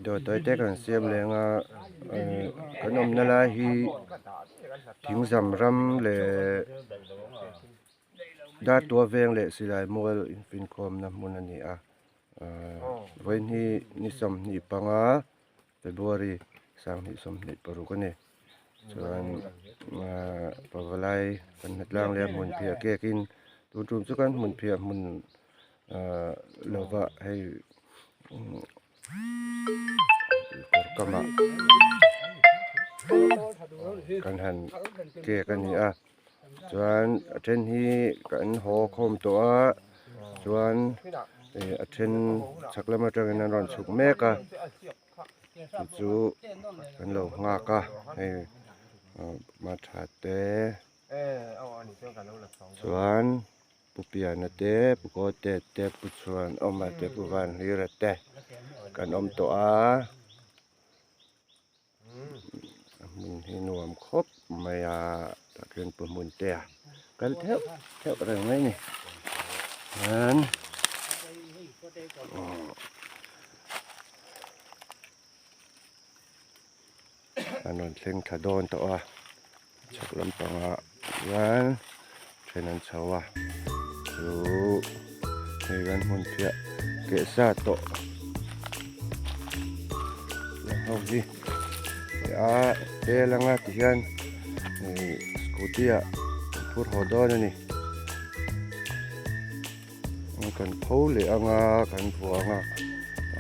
Video tawi te kan siam leng a kan awmna lai hi thingzam ram leh Dartua veng leh silai mual infinkhawmna hmun a ni a vawiin hi ni 25 February 2026 a ni chuan pavalai kan hmetlang leh a hmun phiah kekin tun tum chu kan hmun phiah hmun lova hei kawr kamah kan han kek a ni a chuan a then hi kan haw khawm tawh a chuan ih a then chhak lam atangin an rawn chhuk mek a chu chu kan lo nghak a hei matha te chuan. Pu Piana te, Pu Kawte te, Pu Chhuanawma te, Pu Vanhlira te kan awm tawh a, a hmun hi nuam khawp mai a, tah khian Pu Hmuntea kal theuh theuh reng mai a ni chuan an rawn thleng thla dawn tawh a chhak lampangah hian then an chho a chu hei kan hmun phiah keh sa tawh ho hi a tel anga ti hian ih scooty ah an phur haw dawn a ni kan pho leh anga kan vuah anga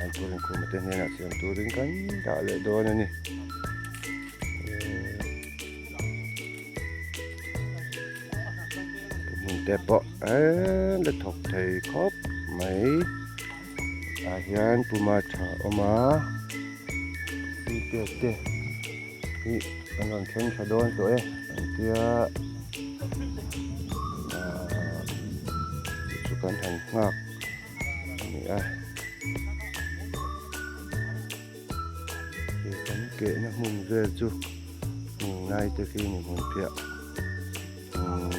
an tur inkhuma te hnenah siam turin kan dah leh dawn a ni. Hmun te pawh an la thawk thei khawp mai ah hian puma tha a awm a te hi an rawn thleng thla dawn tawh e an tia ahh chu kan han nghak a ni a he kan kehna hmun vel chu hmun lai te khi ni hmun phiah umm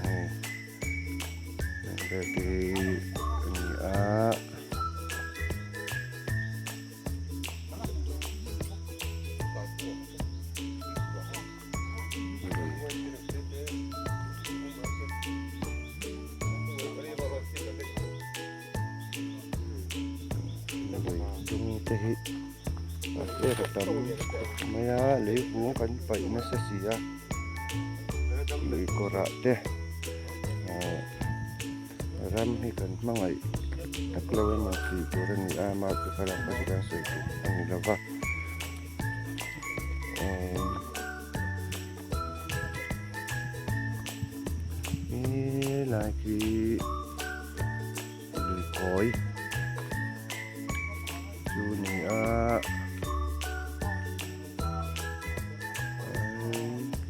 hei vel te hi a ni a. Dung te hi a tlem a tam khawp mai a leivung kan paih nasa si a lui kawrah te ahh ram hi kan hmangaih tak lo emaw tih tur a ni a amah chu kha lam kha chu kan sawi tur a ni lo va. Helai khi lui kawi chu ni a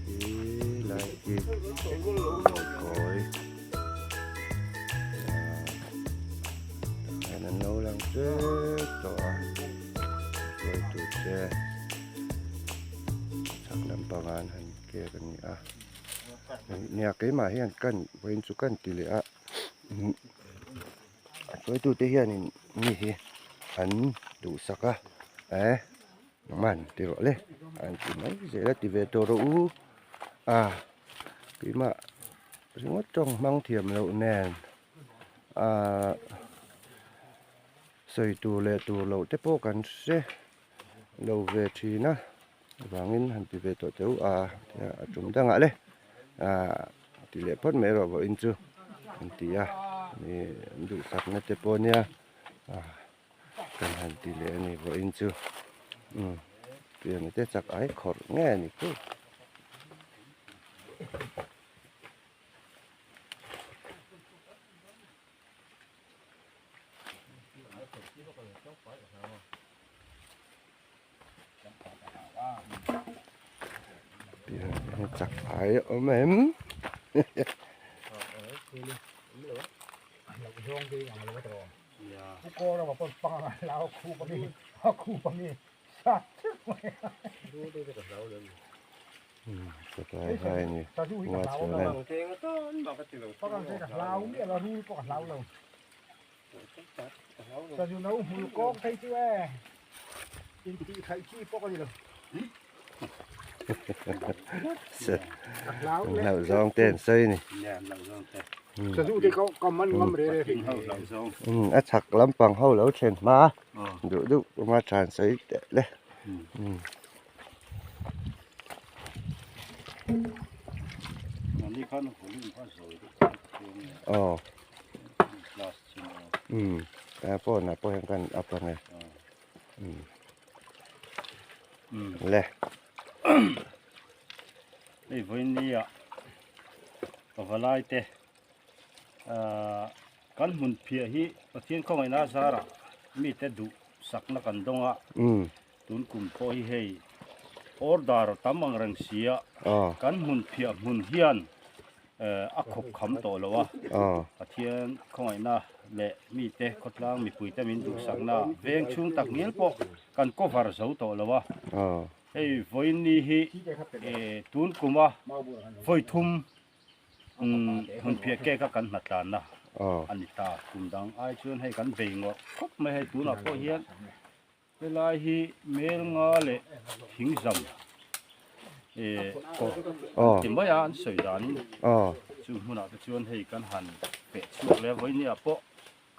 helai khi lui kawi tah hian an lo lang tep tawh a hruaitu te chhak lampangah an han kek a ni a nia keimah hian kan vawiin chu kan ti leh a a hruaitu te hianin mi hi an duhsak a eh man ti rawh le an ti mai zel a ti ve tawh rawh u a keimah ringawt tawng hmang thiam loh nen ahh sawi tur leh tur loh te pawh kan hre lo ve thin a avangin han ti ve tawh teh u a a tum dangah le ahh ti leh phawt mai erawh vawiin chu an ti a ih duhsakna te pawh nia ah kan han ti leh a ni vawiin chu umm pian te chak ai khawrh nge a ni chu. Chak ai awm em chak ai hai ni Hlauh zawng te an sawi a ni. A chhak lampang ho lo thlen hma a duh duh kuma than sawi teh le. Aw tah pawnah pawh hian kan up ang e. Le. Hei vawiin ah pavalai te ahh kan hmun phiah hi Pathian khawngaihna zarah mite duh sakna kan dawng a tun kum pawh hi hei order tam ang reng si a kan hmun phiah hmun hian a khawp kham tawh lo a, Pathian khawngaihna leh mite khawtlang mipuite min duhsakna veng chhung tak ngial pawh kan cover zo tawh lo a, hei vawiin hi tun kuma vawi thum hmunphiah cake a kan hnatlanna a ni ta, kum dang ai chuan hei kan bei ngawrh khawp mai hei tunah pawh hian Helai hi Melnga leh Thingzam eh kawr an ti mai a an sawi danin chu hmunah te chuan hei kan han peh chhuak leh a vawinia pawh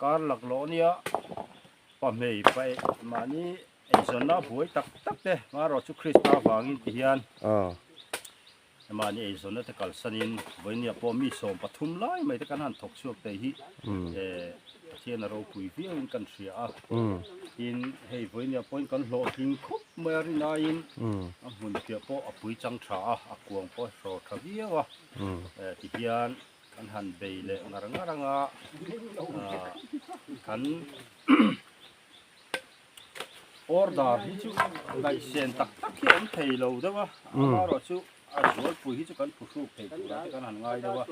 kar laklawh ania pahmei paih mahni eizawnna buai tak tak te marawh chu Krista avangin ti hian Mahni eizawnna te kalsanin vawinia pawh mi 13 lai mai te kan han thawk chhuak thei hi Pathian a ropui viauin kan hria a. Tin, hei vawinia pawhin kan hlawhtling khawp mai a rinaiin a hmun piah pawh a pui chang tha a, a kuang pawh a hrawr tha viau a. Tihian kan han bei leh ngar ngar anga kan Order hi chu ngaihsen tak tak hi a awm thei lo deuh a, amaherawh chu a zualpui hi chu kan phuhruk thei turah te kan han ngai deuh a,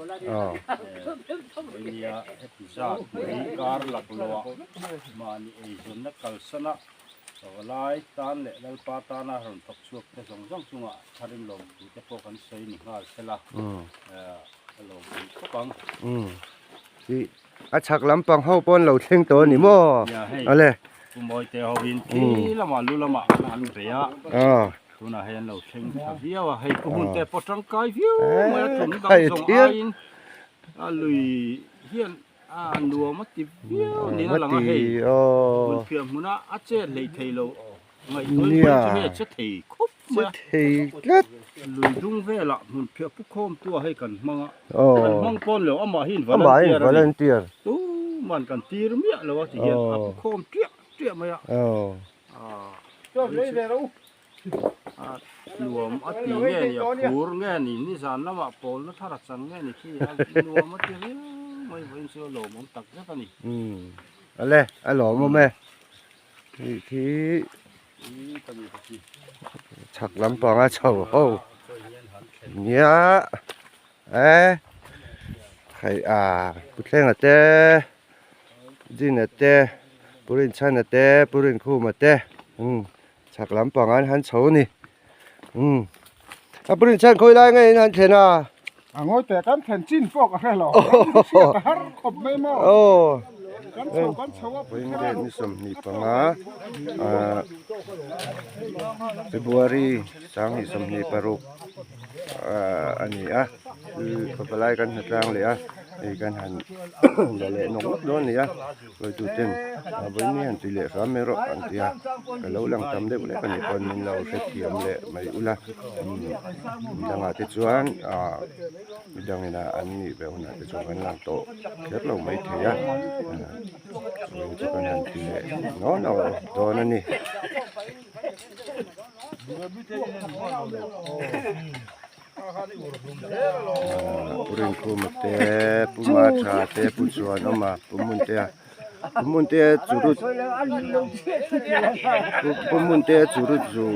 nia heti zat mai kar laklawh mahni eizawnna kalsana pavalai tan leh Lalpa tana rawn thawk chhuak te zawng zawng chungah tharin lawmthu te pawh kan sawi ni nghal sela a lawmpui khawp ang. A chhak lampang ho pawh an lo thleng tawh a ni maw? Awle. Pu Mawite ho in khi lamah lu lamah an bei a. Tunah hei an lo thleng tha viau a, hei pu hmun te pawh tangkai viau mai a tum dang zawng aiin a lui hian a nuam a ti viau niin a lang a hei hmun phiah hmuna a chet hlei thei lo ngaihtuah in chu hei a che thei khawp mai a. Che thei tlat. Lui dung velah hmun phiah pu khawm tu ah hei kan hmang a. Kan hmang pawn lo amah hi in volunteer a ni. Tuman kan tir miah lo a ti hian a pu khawm tiah tiah mai a. Nuam a ti nge ni a phur nge ni nizan lamah pawlna thar a chan nge ni khi a nuam a ti riau mai vawiin chu a lawmawm tak zet a ni. Awle a lawmawm e. Hei khi chhak lampanga chho ho nia e hei a Puthlenga te Jina te Pu Rinchhana te Pu Rinkhuma te umm chhak lampangah an han chho a ni umm a Pu Rinchhan khawi lai nge in han thlen a. A ngawi teh kan thlen chin pawh ka hre lo kan hriat a har khawp mai maw kan chho kan chho a Vawiin ni 25 ah February 2026 ah a ni a pavalai kan hnatlang leh a hei kan han la leh nawk nawk dawn a ni a. Hruaituten a vawiin hi han ti leh hram mai rawh an ti a, ka lo lang tam deuh lek a nih pawn min lo hrethiam leh mai ula midangah te chuan ah midangin ah an nih ve hunah te chuan kan lang tawh kher lo mai thei a vawiin chu kan han ti leh nawn a dawn a ni. Pu Rinkhuma te Pu Matha te Pu Chuanawma Pu Hmuntea Pu Hmuntea churut Pu Hmuntea churut zu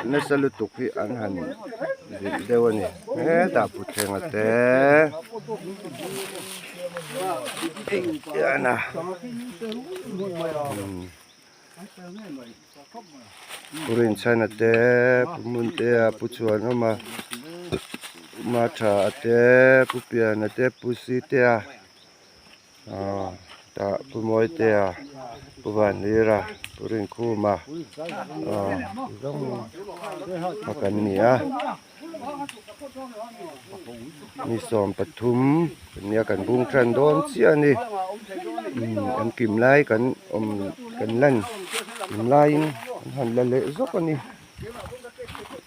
nasa lutuk hi an han zilh deuh a ni hetah Pu Thlenga te engtiana Pu Rinchhana te Pu Hmuntea Pu Chhuanawma Pu Matha te Pu Piana te Pu Sitea ah tah Pu Mawitea Pu Vanhlira. Pu Rinkhuma zawng a kan ni a ni 13 kan nia kan bung tan dawn chiah a ni an kim lai kan awm kan lan kim laiin an han la leh zawk a ni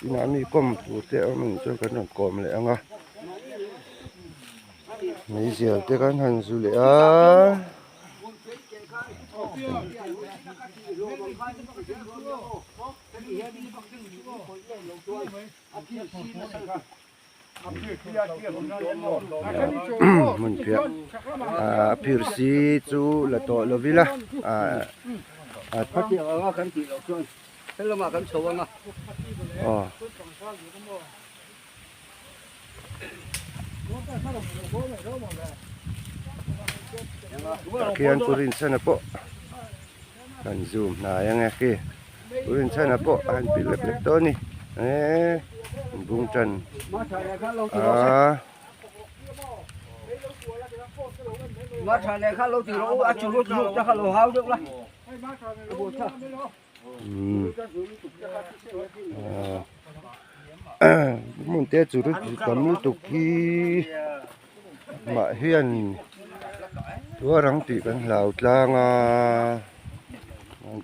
inah mi kawm tur te a awm a nih chuan kan rawn kawm leh ang a. Meizial te kan han zu leh a. Hmun phiah a phir si chu la tawh lo ila aw. Tah khian Pu Rinchhana pawh han zoom hnai ang e khi Pu Rinchhana pawh a han pilh lek lek tawh a ni eee an bung tan a. Hmun te chu tam lutuk hi mah hian tuar ang tih kan hlau tlang a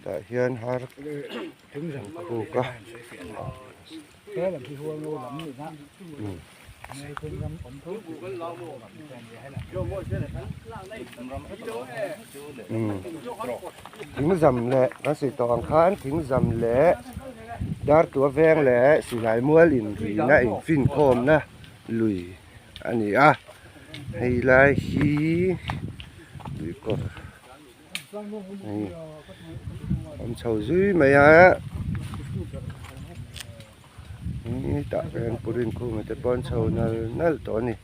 tah hian har buk a. Thingzam leh kan sawi tawh ang khan thingzam leh dartua veng leh silai mual inrina infinkhawmna lui a ni a hei lai hi luikawr hei awm chho zui mai a. Tah hian Pu Rinkhuma te pawh an chho nal nal tawh a ni.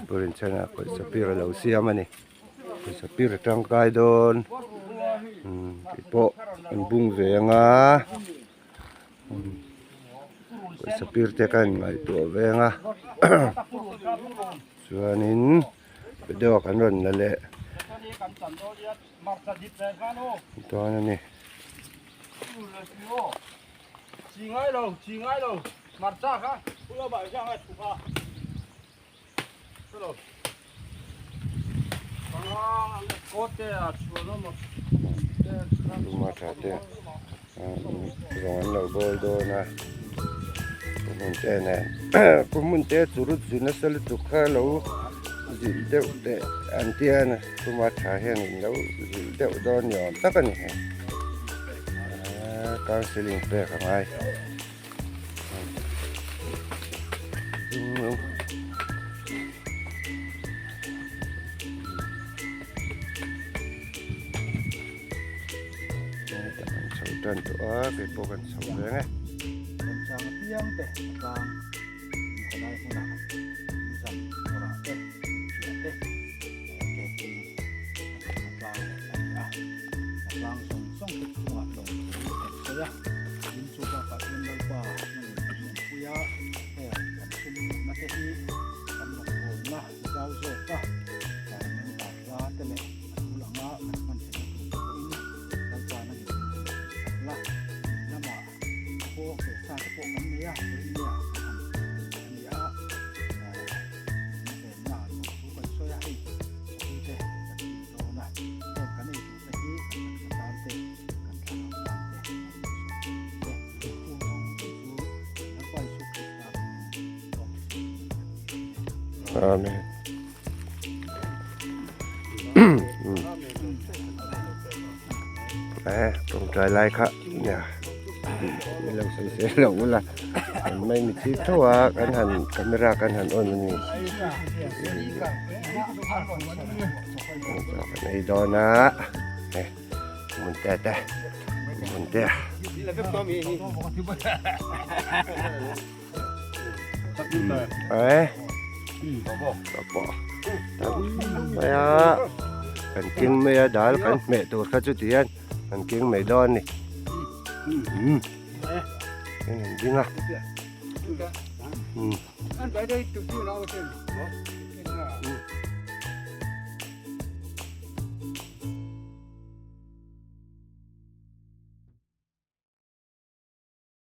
Pu Rinchhana pawisa pir a lo siam a ni. Pawisa pir a tangkai dawn tih pawh an bung ve anga. Pawisa pir te ka inngaihtuah veng a chuanin video kan rawn la leh dawn a ni. Luma tha te rawng an lo bawl dawn a pu hmun te nen pu hmun te chu rut zu nasa lutuk kha lo zilh deuh teh an tia a luma tha hian in lo zilh deuh dawn ni awm tak a ni hei counselling pek a ngai. Chho tan tawh a kei pawh kan chho reng e. Remchang apiang te a tlang in helai hmunah zam kawrah te phiah te ke hi a tlang leh a ni a. A tlang zawng zawng te chungah lawmthu kan sawi a. Tin chu bakah chuan Lalpa hmangin kan awmpui a, heng kan sum hmuhna te hi kan rawngbawlna zau zawk a, member hla te leh a tul anga kan hman theihna tur te pawhin Lalpa nangin min sak la, lamah pawh keh sa te pawh kan nei a, vawiin kan han tih a ni a, min venna ah lawmthu kan sawi a, hei sakhi te kan ti dawn a, heng kan ei tur te hi kan taksa tan te kan thlarau tan te kan insawn te chung zawng chu Lalpa Isu Krista hmingin lawmthu kan ti a ni. Amen. Eh, tawngtai lai kha nia lo sawi sel lo ula an mai mi chip tho a kan han camera kan han on a ni kan ei dawn a eh Mun te te mun te eh po mai a kan king mai a dal kan hmeh tur kha chu tihian kan king mai dawn ni. Hian an ding a. Umm.